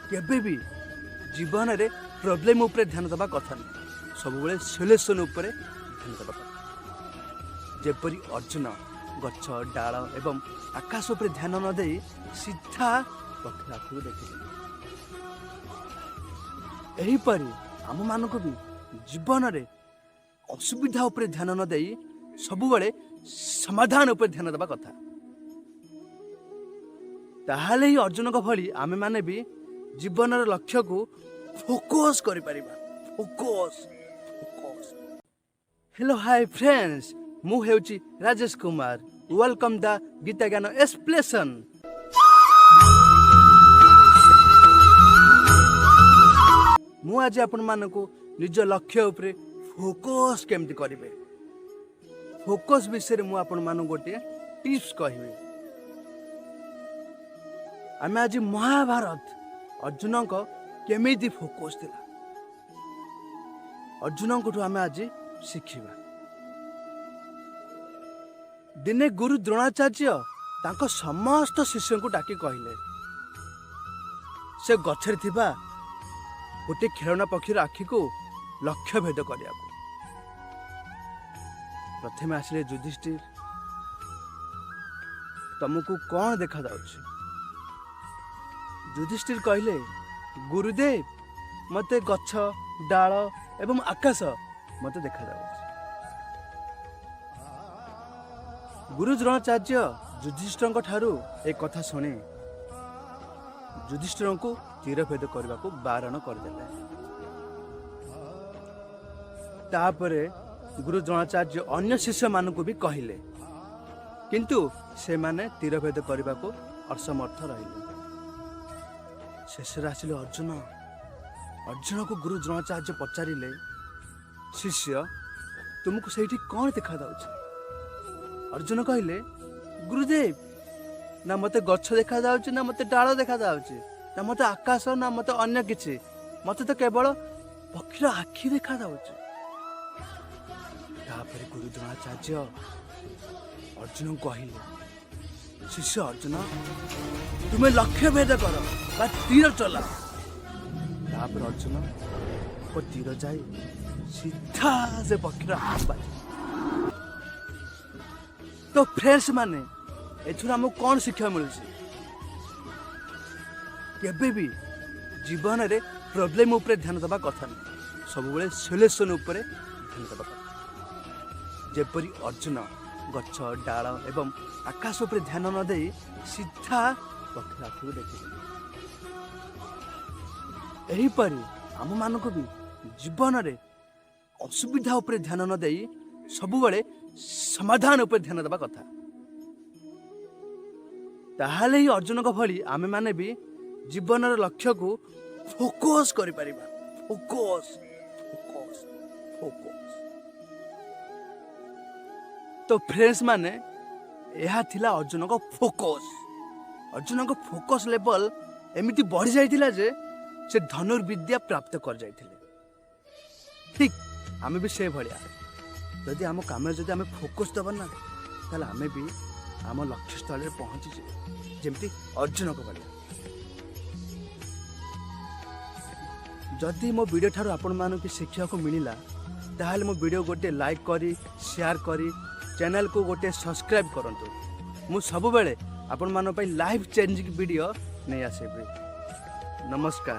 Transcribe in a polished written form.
କେବେ ବି ଜୀବନରେ ପ୍ରୋବ୍ଲେମ୍ ଉପରେ ଧ୍ୟାନ ଦେବା କଥା ନୁହେଁ, ସବୁବେଳେ ସଲ୍ୟୁସନ୍ ଉପରେ ଧ୍ୟାନ ଦେବା କଥା। ଯେପରି ଅର୍ଜୁନ ଗଛ, ଡାଳ ଏବଂ ଆକାଶ ଉପରେ ଧ୍ୟାନ ନ ଦେଇ ସିଧା ପକ୍ଷୀ ଆଖିକୁ ଦେଖିଲେ, ଏହିପରି ଆମମାନଙ୍କୁ ବି ଜୀବନରେ ଅସୁବିଧା ଉପରେ ଧ୍ୟାନ ନ ଦେଇ ସବୁବେଳେ ସମାଧାନ ଉପରେ ଧ୍ୟାନ ଦେବା କଥା। ତାହେଲେ ହିଁ ଅର୍ଜୁନଙ୍କ ଭଳି ଆମେମାନେ ବି ଜୀବନର ଲକ୍ଷ୍ୟକୁ ଫୋକସ୍ କରିପାରିବା। Focus, focus. Hello, high friends, ମୁଁ ହେଉଛି ରାଜେଶ କୁମାର। Welcome ଦ ଗୀତା ଜ୍ଞାନ ଏକ୍ସପ୍ଲେସନ୍। ମୁଁ ଆଜି ଆପଣମାନଙ୍କୁ ନିଜ ଲକ୍ଷ୍ୟ ଉପରେ ଫୋକସ୍ କେମିତି କରିବେ, ଫୋକସ୍ ବିଷୟରେ ମୁଁ ଆପଣମାନଙ୍କୁ ଗୋଟିଏ ଟିପ୍ସ କହିବି। ଆମେ ଆଜି ମହାଭାରତ ଅର୍ଜୁନଙ୍କ କେମିତି ଫୋକସ୍ ଥିଲା, ଅର୍ଜୁନଙ୍କଠୁ ଆମେ ଆଜି ଶିଖିବା। ଦିନେ ଗୁରୁ ଦ୍ରୋଣାଚାର୍ଯ୍ୟ ତାଙ୍କ ସମସ୍ତ ଶିଷ୍ୟଙ୍କୁ ଡାକି କହିଲେ ସେ ଗଛରେ ଥିବା ଗୋଟିଏ ଖେଳନା ପକ୍ଷୀର ଆଖିକୁ ଲକ୍ଷ୍ୟ ଭେଦ କରିବାକୁ। ପ୍ରଥମେ ଆସିଲେ ଯୁଧିଷ୍ଠିର। ତମକୁ କ'ଣ ଦେଖାଯାଉଛି? ଯୁଧିଷ୍ଠିର କହିଲେ, ଗୁରୁଦେବ, ମୋତେ ଗଛ, ଡାଳ ଏବଂ ଆକାଶ ମୋତେ ଦେଖାଯାଉଛି। ଗୁରୁ ଦ୍ରୋଣାଚାର୍ଯ୍ୟ ଯୁଧିଷ୍ଠିରଙ୍କ ଠାରୁ ଏ କଥା ଶୁଣି ଯୁଧିଷ୍ଠିରଙ୍କୁ ତୀର ଭେଦ କରିବାକୁ ବାରଣ କରିଦେଲେ। ତାପରେ ଗୁରୁ ଦ୍ରୋଣାଚାର୍ଯ୍ୟ ଅନ୍ୟ ଶିଷ୍ୟମାନଙ୍କୁ ବି କହିଲେ, କିନ୍ତୁ ସେମାନେ ତୀର ଭେଦ କରିବାକୁ ଅସମର୍ଥ ରହିଲେ। ଶେଷରେ ଆସିଲେ ଅର୍ଜୁନ। ଅର୍ଜୁନକୁ ଗୁରୁ ଦ୍ରୋଣାଚାର୍ଯ୍ୟ ପଚାରିଲେ, ଶିଷ୍ୟ, ତୁମକୁ ସେଇଠି କ'ଣ ଦେଖାଯାଉଛି? ଅର୍ଜୁନ କହିଲେ, ଗୁରୁଦେବ, ନା ମୋତେ ଗଛ ଦେଖାଯାଉଛି, ନା ମୋତେ ଡାଳ ଦେଖାଯାଉଛି, ନା ମୋତେ ଆକାଶ, ନା ମୋତେ ଅନ୍ୟ କିଛି। ମୋତେ ତ କେବଳ ପକ୍ଷୀର ଆଖି ଦେଖାଯାଉଛି। ତାପରେ ଗୁରୁ ଦ୍ରୋଣାଚାର୍ଯ୍ୟ ଅର୍ଜୁନଙ୍କୁ କହିଲେ, ଶିଷ୍ୟ ଅର୍ଜୁନ, ତୁମେ ଲକ୍ଷ୍ୟ ଭେଦ କର ବା ତୀର ଚଲା। ତାପରେ ଅର୍ଜୁନ ତୀର ଯାଇ ସିଧା ସେ ପକ୍ଷୀର ଆଖି ବାଜିଲା। ତ ଫ୍ରେଣ୍ଡସ୍ ମାନେ, ଏଥିରୁ ଆମକୁ କ'ଣ ଶିକ୍ଷା ମିଳୁଛି? କେବେ ବି ଜୀବନରେ ପ୍ରୋବ୍ଲେମ୍ ଉପରେ ଧ୍ୟାନ ଦେବା କଥା ନୁହେଁ, ସବୁବେଳେ ସଲ୍ୟୁସନ୍ ଉପରେ ଧ୍ୟାନ ଦେବା କଥା। ଯେପରି ଅର୍ଜୁନ ଗଛ, ଡାଳ ଏବଂ ଆକାଶ ଉପରେ ଧ୍ୟାନ ନ ଦେଇ ସିଧା ପକ୍ଷୀ ଆଖିକୁ ଦେଖିଲେ, ଏହିପରି ଆମମାନଙ୍କୁ ବି ଜୀବନରେ ଅସୁବିଧା ଉପରେ ଧ୍ୟାନ ନ ଦେଇ ସବୁବେଳେ ସମାଧାନ ଉପରେ ଧ୍ୟାନ ଦେବା କଥା। ତାହେଲେ ହିଁ ଅର୍ଜୁନଙ୍କ ଭଳି ଆମେମାନେ ବି ଜୀବନର ଲକ୍ଷ୍ୟକୁ ଫୋକସ୍ କରିପାରିବା। Focus, focus, focus. ତ ଫ୍ରେଣ୍ଡସ୍ ମାନେ, ଏହା ଥିଲା ଅର୍ଜୁନଙ୍କ ଫୋକସ୍। ଅର୍ଜୁନଙ୍କ ଫୋକସ୍ ଲେବଲ୍ ଏମିତି ବଢ଼ି ଯାଇଥିଲା ଯେ ସେ ଧନୁର୍ବିଦ୍ୟା ପ୍ରାପ୍ତ କରିଯାଇଥିଲେ। ଠିକ୍ ଆମେ ବି ସେଭଳିଆ ଯଦି ଆମ କାମରେ ଯଦି ଆମେ ଫୋକସ୍ ଦେବା ନା, ତାହେଲେ ଆମେ ବି ଆମ ଲକ୍ଷ୍ୟସ୍ଥଳରେ ପହଞ୍ଚିଯିବା, ଯେମିତି ଅର୍ଜୁନଙ୍କ ଭଳିଆ। ଯଦି ମୋ ଭିଡ଼ିଓ ଠାରୁ ଆପଣମାନଙ୍କୁ ଶିଖିବାକୁ ମିଳିଲା, ତାହେଲେ ମୋ ଭିଡ଼ିଓ ଗୋଟିଏ ଲାଇକ୍ କରି, ସେୟାର କରି, ଚ୍ୟାନେଲକୁ ଗୋଟିଏ ସବସ୍କ୍ରାଇବ୍ କରନ୍ତୁ। ମୁଁ ସବୁବେଳେ ଆପଣମାନଙ୍କ ପାଇଁ ଲାଇଫ୍ ଚେଞ୍ଜିଂ ଭିଡ଼ିଓ ନେଇ ଆସିବି। ନମସ୍କାର।